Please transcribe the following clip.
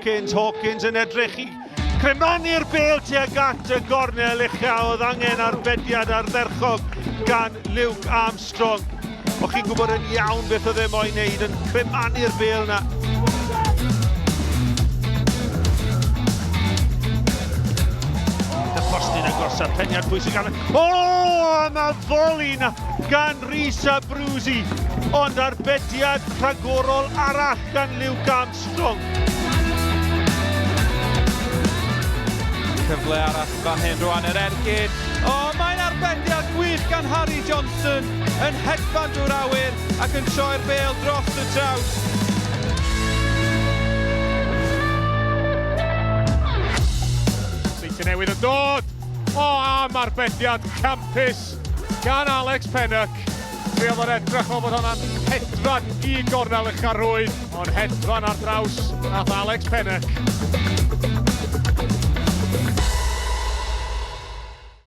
Hawkins, Hawkins yn edrych i cremanu'r bêl tuag at y gornel ucha. Oedd angen arbediad ardderchog gan Luke Armstrong. O'ch chi'n gwybod yn iawn beth oedd e moyn neud yn cremanu'r bêl na. Y postyn agosaf, peniad pwysig gan... O, oh, mae foli na gan Rhys Abruzzi, ond arbediad rhagorol arall gan Luke Armstrong. Cyfle arall fan hyn rwan yr ergyd. O, oh, mae'n arbediad gwych gan Harry Johnson yn hedfan drwy'r awyr ac yn troi'r bêl dros y traws. Seintiau Newydd yn dod! O, am arbediad campus gan Alex Pennock. Fe oedd o'n edrych fel bod hwnna'n hedfan i gornel ucha'r rhwyd, ond hedfan ar draws nath Alex Pennock.